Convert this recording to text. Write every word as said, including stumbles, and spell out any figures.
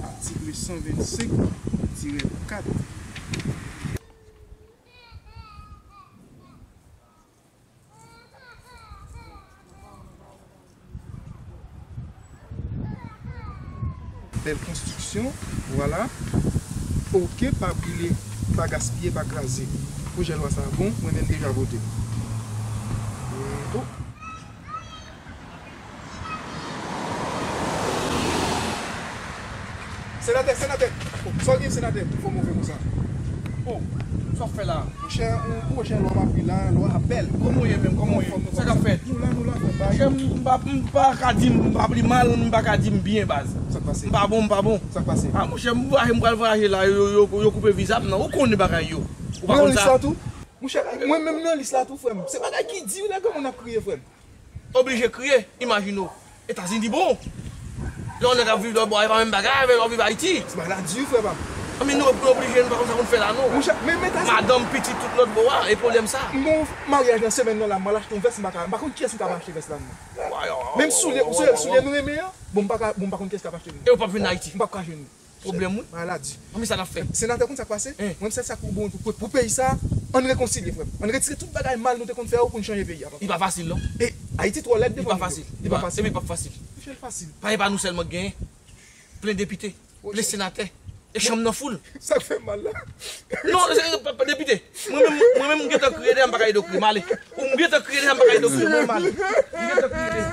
Atik san vennsenk tirè kat. Bèl konstriksyon, vwala. Oke, pa brile, pa gaspiye, pa kraze. Pwojè lwa sa a bon, mwen menm deja vote. E, o. Senatè, senatè! O, sa w gen, senatè, pou fè w move konsa? O, sa w fè la? Monchè, yon pwojè lwa m ap li la, lwa a bèl. Kòman w ye menm? Kòman w ye? Sa k ap fèt? Nou la, nou la, fè bay. Monchè, m, m pa, m pa ka di m pa pi mal, m pa ka di m byen, baz. Sa k pase? M pa bon, m pa bon. Sa k pase? A, monchè, m vwayaje, m pral vwayaje la, yo, yo, yo koupe viza m nan. Ou konnen bagay yo. Ou pa konn sa? Nan lis la tou? Monchè, mwen menm nan lis la tou, frè m. Se bagay ki di, lè granmoun ap kriye, frè m. Oblije kriye, imajine w. Etazini bon. Lè yon nèg ap viv lòt bò a, e pa menm bagay avè lè w viv Ayiti. Se maladi, wi, frè pa m. Anben, nou oblije, nou pa konn sa pou n fè la, non. Monchè, men, men Etazini. Madanm, pitit, tout lòt bò a, e pwoblèm sa. M gon maryaj nan semèn nan la, m al achte yon vès, m pa ka, m pa konn kiyès m ka achte vès la, non. Menm soulye, soulye, soulye nou renmen an, bon, m pa ka, bon, m pa konn kiyès k ap achte l, non. E w p ap vin Ayiti. M p ap ka jwenn li. Pwoblèm, wi. Maladi. Anben, sa n ap fè? Senatè, konn sa k pase? Hein? Mwen, m sèl sa k pou bon pou, pou peyi sa, ann rekonsilye, frè m. Ann retire tout bagay mal nou te konn fè yo pou n chanje peyi a, papa. Li pa fasil, non. E Ayiti twò lèd devan nou. Li pa fasil. Li pa fasil. Epi li p ap fasil. Monchè, l fasil. Pa, e pa nou sèlman k genyen. Plen depite, plen senatè. E chanm nan foul. Sa k fè mal la? Non, se, pa, pa, depite. Mwen menm, mwen menm, m gentan kriye deja, m pa ka ede w kriye. M ale. Ou m gentan kriye deja, m pa ka ede w kriye. Mwen m ale. M gentan kriye deja.